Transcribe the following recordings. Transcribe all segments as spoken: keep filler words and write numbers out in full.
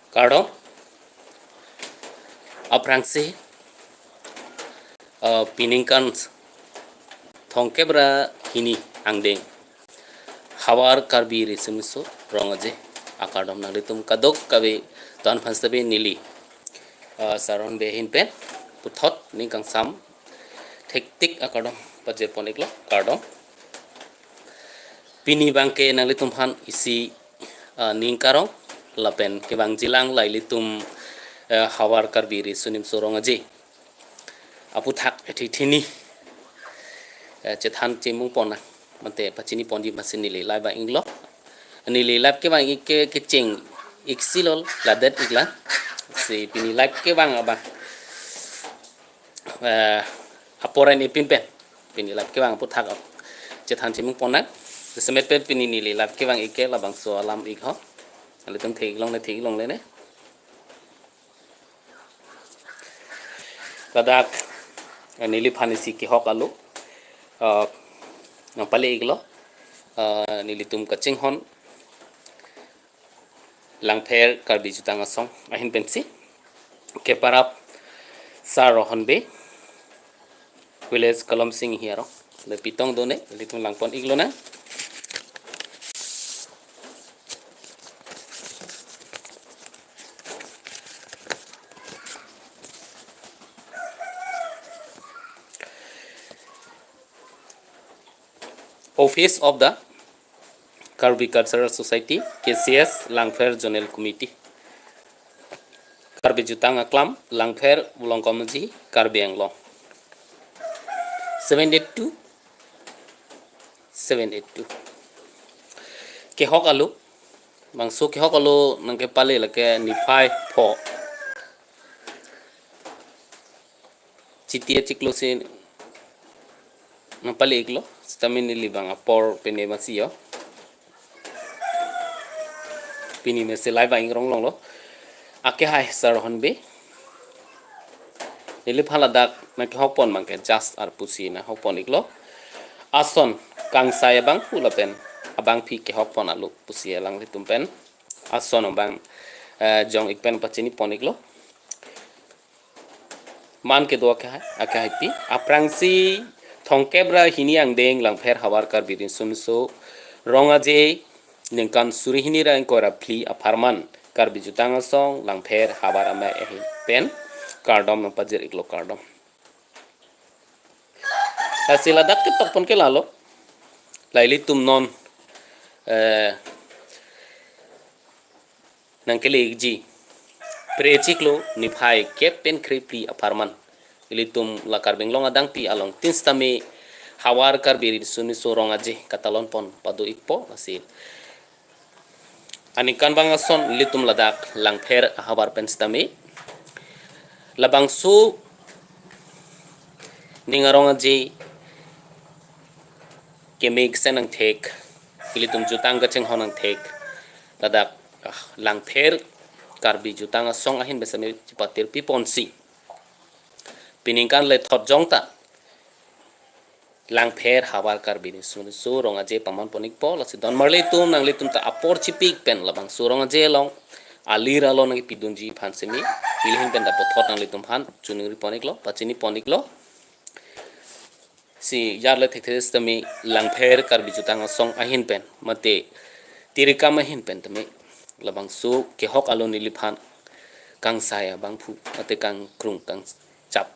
Kardom. Aphrangsi, eh, piningkan thongkep ra hini angdeng Havar Karbi Riso Nimso Rong Aje akardom nanglitum kadokave don aphan seta neli, eh, Sar Ronghangbe ahin pen puthot ning kangsam thektik akardom pajirpon iklo, kardom. Pini abangke nanglitum aphan isi, ah, ning karong lapen kevangjilang la ilitum, eh, Havar Karbi Riso Nimso Rong Aje aphuthak ethithini, eh, chethan chimung ponnang, mate pachini ponji masi neli live vang iklo. Neli live kevang ik ke kecheng ik si lo, ladet iklo. Si pini live kevang abang, eh, apor an ipin pen pini live kevang aphuthak chethan chimung ponnang. Jasemet pen pini neli live kevang ik ke labangso alam ik ho. Nanglitum thek longle, thek longle ne. Ladak, eh, neliphan isi kehok alo, eh, nangpale iklo, eh, nelitum kachinghon Langpher Karbi Jutang Asong ahin pensi, keparap Sar Ronghangbe, village Kolomsing Hiarong. Le pitong done, ilitum langpon iklonang. Office of the Karbi Cultural Society, K C S, Langpher Zonal Committee. Karbi Jutang Aklam, Langpher Volongkom Aji, Karbi Anglong. Seven eight two, seven eight two. Kehok alo, bangso kehok alo nangkepale lake niphai pho Chiti achiklo si nangpale iklo, sitame neli bang apor pene masi yo. Pini mesi live vang ingrong longlo. Akehai Sar Ronghangbe. Neliphan ladak nangkehokpon abangke just ar pusi nangkehokpon iklo. Ason kangsai abangphu lapen abangpi kehokpon alo pusi alanglitum pen ason abang, eh, jong ik pen pachinipon iklo. Man kedo akehai, akehaipi. Aphrangsi thongkep ra hini angdeng Langpher Havar Karbi Riso Nimso Rong Aje ningkan suri hini ra ingkoi ra phli apharman Karbi Jutang Asong Langpher Havar Amei ahin pen kardom nangpajir iklo, kardom. Lasi ladak ketokpon ke lalo. La ilitum non, eh, nangkele ikji. Phre chiklo niphai kep pen kre phli apharman ilitum la Karbi Anglong adangpi along tin sitame Havar Karbi Riso Nimso Rong Aje katalonpon pado ikpo, lasi aningkan abang ason ilitum ladak Langpher ahavar pen sitame labangso ning arong aje keme kesen angthek, ilitum jutang kachinghon angthek, ladak, ah, Langpher Karbi Jutang Asong ahin pen sitame chipatir piponsi, piningkan le thot jongta Langpher Havar Karbi Riso Nimso Rong Aje pamanpon ikpo, lasi don marli atum nanglitum ta apor chipi ik pen labangso rong aje along alir along nangkepidunji aphan sitame, neli ahin pen ta puthot nanglitum aphan chiningripon iklo, pachinipon iklo. Si jarle thekthe sitame Langpher Karbi Jutang Asong ahin pen mate tirikam ahin pen tame labangso kehok alo neliphan kangsai abangphu mate kangkrung kangchap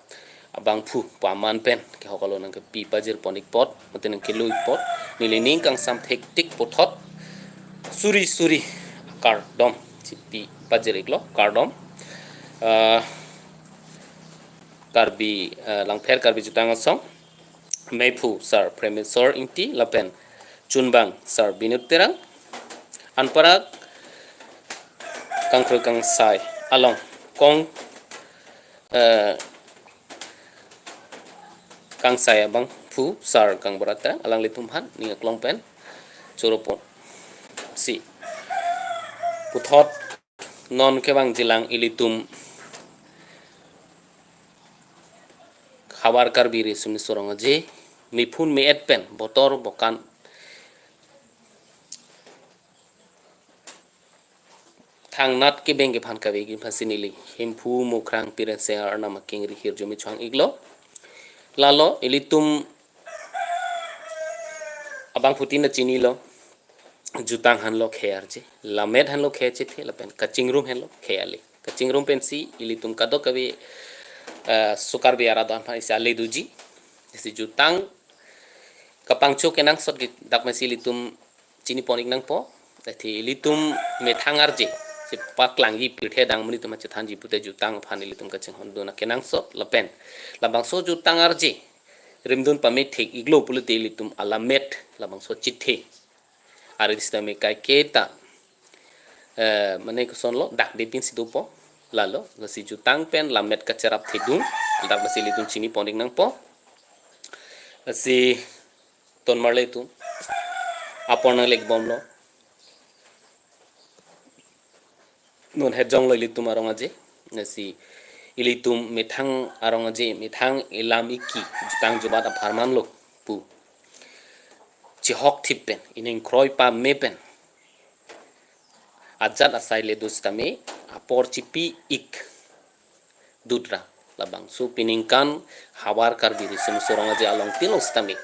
abangphu paman pen kehok alo nangkepi pajirpon ik apot mate nangkelo ik apot, neli ning kangsam thektik puthot suri suri kardom chipi pajir iklo, kardom. Eh, Karbi, eh, Langpher Karbi Jutang Asong, meiphu Sar Premeswar Ingti lapen chunbang Sar Binod Terang, anparta kangkroi kangsai along kong, eh, kangsai abangphu Sar Kangbura Terang, alanglitum aphan ning aklong pen choroponsi puthot non kevangjilang ilitum Havar Karbi Riso Nimso Rong Aje, mephun me-et pen botor bokan thangnat kebeng kephan kave kephan si neli Hemphu Mukrang Pirenseng Arnam akengri hirjume chang iklo. Lalo ilitum abangphutin ta chinilo, jutang henlo khei arje, lammet henlo khei chethe, lapen kachingrum henlo khei ale. Kachingrum pensi ilitum kadokave, eh, so Karbi arat do-an aphan isi ale doji. Isi jutang kapangcho kenangsot ke dak pensi ilitum chinipon ik nangpo. Athe ilitum methang arje, chepaklangji pirthe adang monit atum chethanji pute jutang aphan ilitum kachinghon dun akenangsot lapen labangso jutang arje rimdun pame thek iklo pulote ilitum alammet labangso chethe ari sitame kaiketa, eh, mane kosonlo, dakde pinsi dopo. Lalo lasi jutang pen lammet kacherap thedung, dak lasi ilitum chinipon ik nangpo. Lasi ton marle itum apor nanglek bomlo. Non hejonglo ilitum arong aje. Lasi ilitum methang arong aje, methang ilam iki, jutang jubat apharman lo pu chihok thip pen, ining kroi pame pen ajat asai le do sitame apor chipi ik dutra. Labangso piningkan havar Karbi Riso Nimso Rong Aje along tilo sitame,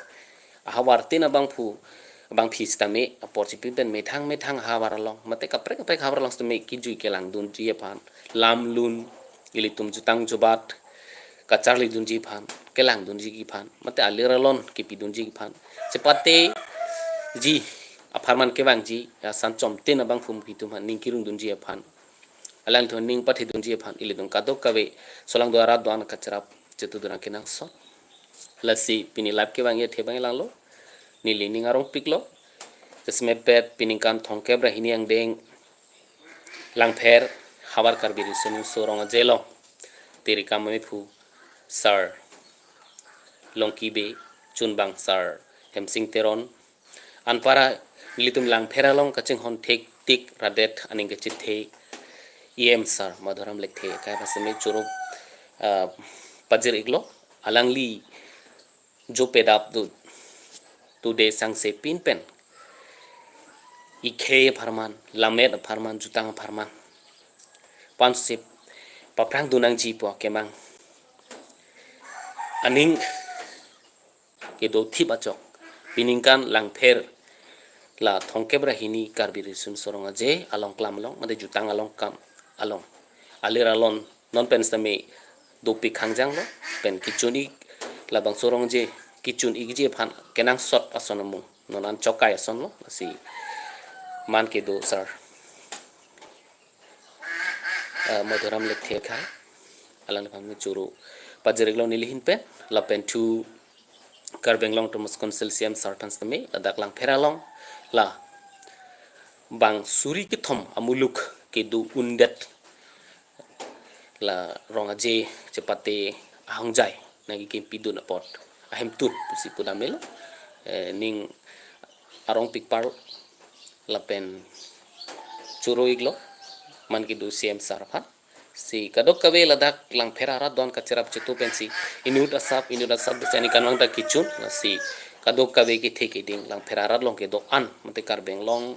ahavartin abangphu, abangpi sitame apor chipi pen methang methang havar along, mate kaprek kaprek havar along sitame kejui kelangdunji aphan, lam lun, ilitum jutang jubat kacharlidunji aphan, kelangdunji aphan, mate alir alon kepidunji aphan, chepateji apharman kevangji asan chomtin abangphu abangpi atum aphan ning kirungdunji aphan, alangtum ning pathedunji aphan ilitum kadokave solangdo arat do-an kacherap chetudun akenangsot. Lasi pini live kevangji athe abang langlo, neli ning arong piklo. Jasemet piningkan thomkep ra hini angdeng Langpher havar Karbi Riso Nimso Rong Aje along tirikam amephu sar Longki Bey, chunbang sar Hemsing Teron, anparta nelitum Langpher along kachinghon thektik radet aning kachethe E M sar Madhuram Lekthe akai aphan sitame choro, ah, pajir iklo. Alangli jo pedap do, today sangse pin pen ikhei apharman, lammet apharman, jutang apharman pansip paphrang dunangji pu akemang aning kedo thip achok piningkan Langpher la thomkep ra hini Karbi Riso Nimso Rong Aje along klam along, mate jutang along kam along, alir alon non pen sitame dopik hangjanglo, pen kechun ik, labangso rong aje kechun ikji aphan kenangsot ason amung non an chokai asonlo, lasi man kedo sar, eh, Madhuram Lekthe akai, alangliphan me choro pajir iklo neli ahin pen, lapen thu Karbi Anglong Autonomous Council C M sar aphan sitame ladak Langpher along la bang suri kethom amuluk kedo undet la rong aje chepate ahongjai nangkekimpi dun apot ahemtun pusi pudamelo, eh, ning arong pikpar lapen choro iklo man kedo C M sar aphan. Si kadokave ladak Langpher arat do-an kacherap chetu pensi inut asap, inut asap bisa ni kanwang ta kechun, lasi kadokave kethe keding Langpher arat along kedo-an, mate Karbi Anglong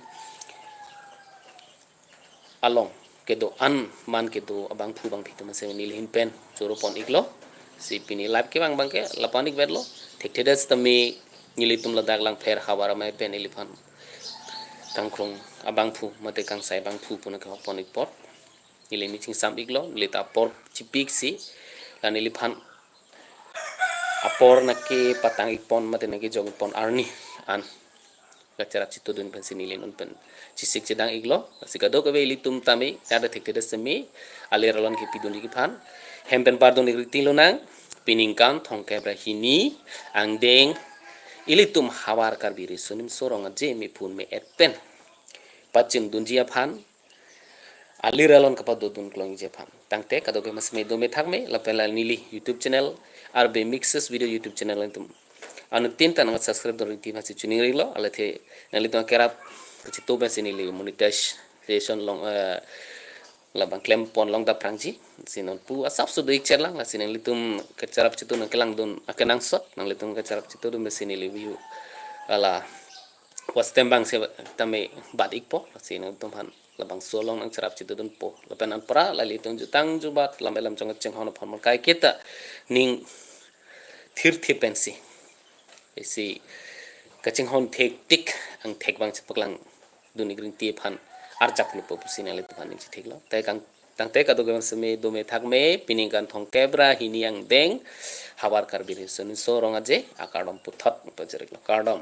along kedo-an man kedo abangphu abangpi atum sitame neli ahin pen choro pon iklo. Si pini live kevang abangke lapu-an ik vetlo. Thekthedet sitame nelitum ladak Langpher havar amei pen neliphan kangkrung abangphu mate kangsai abangphu pu nangkehok pon ik apot neli me chingsam iklo, neli ta apor chipi ik si, la neliphan apor nangkepatang ik pon mate nangkejok ik pon arni an kacherap chetu dun pensi neli non pen chisik chedang iklo. Si kadokave ilitum tame kada thekthedet sitame alir alon kepi dunji aphan hem pen pardon ik riti lonang. Piningkan thomkep ra hini angdeng ilitum havar Karbi Riso Nimso Rong Aje me phun me et pen pachun dunji aphan alir alon kapado dun klongji aphan. Tangte kadokave mas me do me thak me lapen la neli YouTube channel R B Mixes Video YouTube channel atum anuttin ta nang subscribe dun riti aphan si chuning rilo, alathe nanglitum akerap kachetu pensi neli monetization along, eh, labang klem pon along dapprangji. Si non pu asap sudu ik cherlang, lasi nanglitum kacherap chetu nangkelang dun akenangsot, nanglitum kacherap chetu dun pensi neli view ala Wastem bang se tame bat ikpo, lasi nangtumphan labangso along nangcherap chitudunpo. Lapen anpra lali tun jutang jubat lam elam chong chinghon aphan mon kaiketa ning thirthip pensi, isi kachinghon thektik angthek bang chepaklang dun ik ringti aphan arjap lupo pusi nanglitumphan ning chitheklo. Tangte kang tangte kadokave seme dome thakme, pining kan thongkep ra hini angdeng, havar Karbi Riso Nimso Rong Aje akardom puthot pajariklo, kardom.